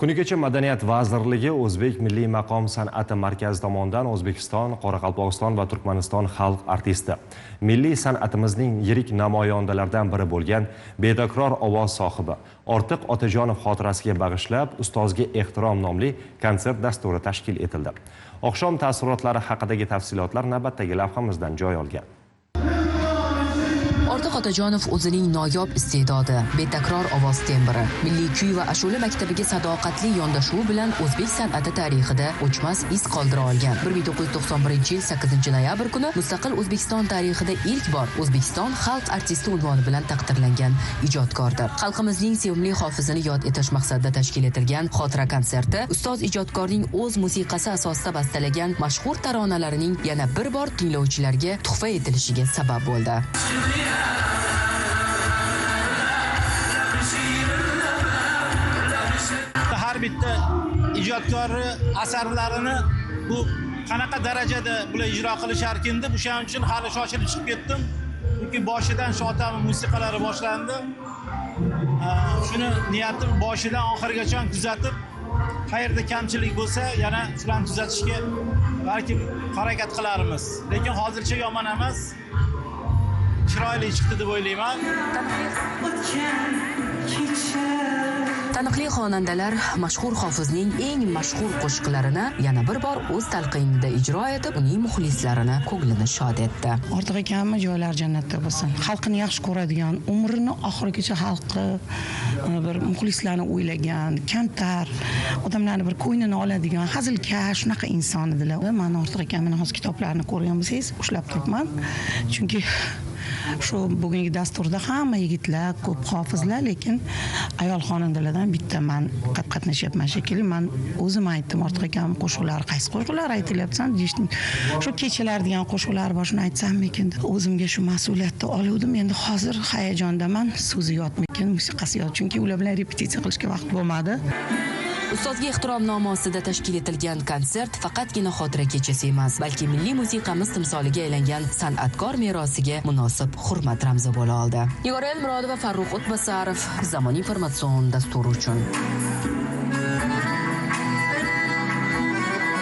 Kuni kecha Madaniyat vazirligi O'zbek milliy maqom san'ati markazi tomonidan O'zbekiston, Qoraqalpog'iston va Turkmaniston xalq artisti, milliy san'atimizning yirik namoyandalaridan biri bo'lgan betakror ovoz sohibi Ortiq Otajonov xotirasiga bag'ishlab Ustozga ehtirom nomli konsert dasturi tashkil etildi. Oqshom taassurotlari haqidagi tafsilotlar navbatdagi lavhamizdan joy olgan. Ortiq Otajonov o'zining noyob iste'dodi, betakror ovoz tembri, milliy kuy va ashula maktabiga sadoqatli yondashuvi bilan o'zbek san'ati tarixida o'chmas iz qoldira olgan. 1991-yil 8-noyabr kuni mustaqil O'zbekiston tarixida ilk bor O'zbekiston xalq artisti unvoni bilan taqdirlangan ijodkordir. Xalqimizning sevimli hofizini yod etish maqsadida tashkil etilgan xotira konserti ustoz ijodkorning o'z musiqasi asosida bastalagan mashhur taronalarining yana bir bor tinglovchilarga tuhfa etilishiga sabab bo'ldi. Har bitta ijodkorni asarlarini bu qanaqa darajada bular ijro qilisharkin deb o'shaning uchun hali shoshilib chiqib ketdim. Chunki boshidan shu otamning musiqalari boshlandi. Shuni niyatim boshidan oxirigacha kuzatib, qayerda kamchilik bo'lsa, yana shularni tuzatishga balki harakat qilarmiz. Lekin hozircha yomon emas. Chiroyli chiqdi deb o'ylayman. Taniqli xonandalar mashhur hofizning eng mashhur qo'shiqlarini yana bir bor o'z talqinida ijro etib, uning muxlislarini ko'nglini shod etdi. Ortiq akamni joylari jannatda bo'lsin. Xalqini yaxshi ko'radigan, umrini oxirigacha xalqi bir muxlislarni o'ylagan, kamtar, odamlarni bir ko'nglini oladigan, hazilkash shunaqa inson edilar. Men Ortiq akamning hozir kitoblarini ko'rgan bo'lsangiz, ushlab turibman. Chunki shu bugungi dasturda hamma yigitlar, ko'p hofizlar, lekin ayol xonandalardan bitta men qatnashyapman shekilli. Men o'zim aytdim, Ortiq akam qo'shiqlari qaysi qo'shiqlar aytilyapsan deyishdim. Shu kechalar degan qo'shiqlar bor, shuni aytsammikin deb o'zimga shu mas'uliyatni oluvdim. Endi hozir hayajondaman, so'zi yodmikin, musiqasi yod, chunki ular bilan repetitsiya qilishga vaqt bo'lmadi. Ustozga ehtirom nomi ostida tashkil etilgan konsert faqatgina xotira kechasi emas, balki milliy musiqamiz timsoliga aylangan san'atkor merosiga munosib hurmat ramzi bo'la oldi. Nigora Elmurodova, Farruh O'tbasarov, Zamon informatsion dasturi uchun.